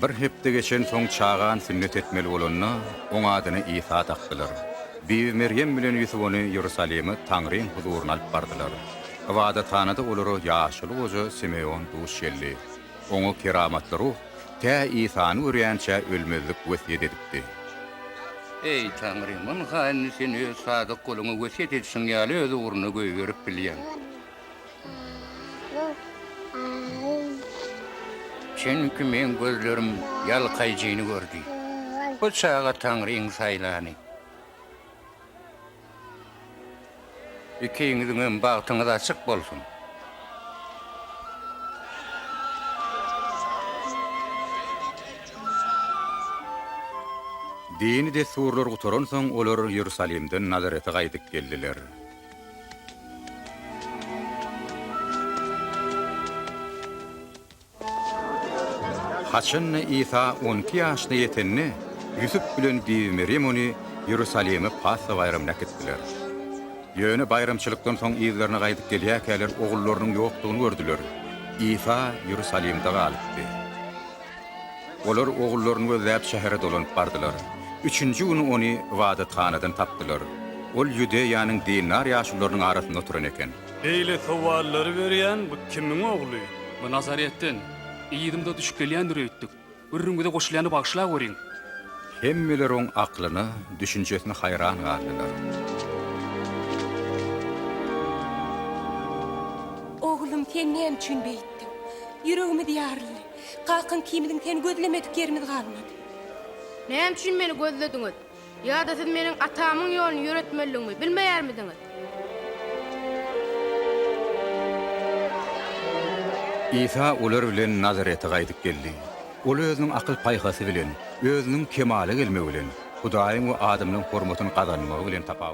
Bir hepde geçensoň çagany sünnet etmeli bolanda, oň adyny Isa dakdylar. Bibi Merýem bilen Ýusup ony Iýerusalime Taňryň huzuryna alyp bardylar. Ybadathanada olara ýaşuly goja Simeon duş geldi. Oňa keramatly ruh tä Isany görýänçä ölmezlik wesýet edipdi. Eý, Taňrym, ynha indi Sen Öz sadyk guluňy wesýet edişiň ýaly öz ugruna goýberip bilýäň. Çünki meň gözlerim Ýalkaýjyny gördi. Bu çaga Taňryň saýlany. Ikiňiziňem bagtyňyz açyk bolsun. Dini dessurlar gutaransoň, olar Iýerusalimden Nazarete gaýdyp geldiler. Haçan-da Isa 12 ýaşyna ýetende, Ýusup bilen Bibi Merýem ony Iýerusalime Pasha baýramyna äkitdiler. Ýöne baýramçylykdan soň yzlaryna gaýdyp gelýärkäler ogullarynyň ýokdugyny gördüler. Isa Iýerusalimde galypdy. Olar ogullaryny gözläp şähere dolanyp bardylar. Üçünji güni ony ybadathanadan tapdylar. Ol Ýudeýanyň dindar ýaşulularynyň arasynda oturan eken. Beýle sowallary berýän bu kimiň ogly? Bu Nazaretden, yzymda düşüp gelýändir öýtdük. Gürrüňize goşulýany bagyşlaweriň. Hemmeler oň aklyna, düşünjesine haýran galdylar. Oglum, sen näme üçin beýtdiň? Ýüregimiz ýaryldy. Kakaň ikimiziň seni gözlemedik ýerimiz galmady. Näme üçin meni gözlediňiz? Ýa-da siz meniň atamyň ýoluny ýöretmelidigimi bilmeýärmidiňiz? Isa olar bilen Nazarete gaýdyp geldi. Ol özüniň akyl-paýhasy bilen, özüniň kemala gelmegi bilen, Hudaýyň we adamlaryň hormatyny gazanmagy bilen tapawutlandy.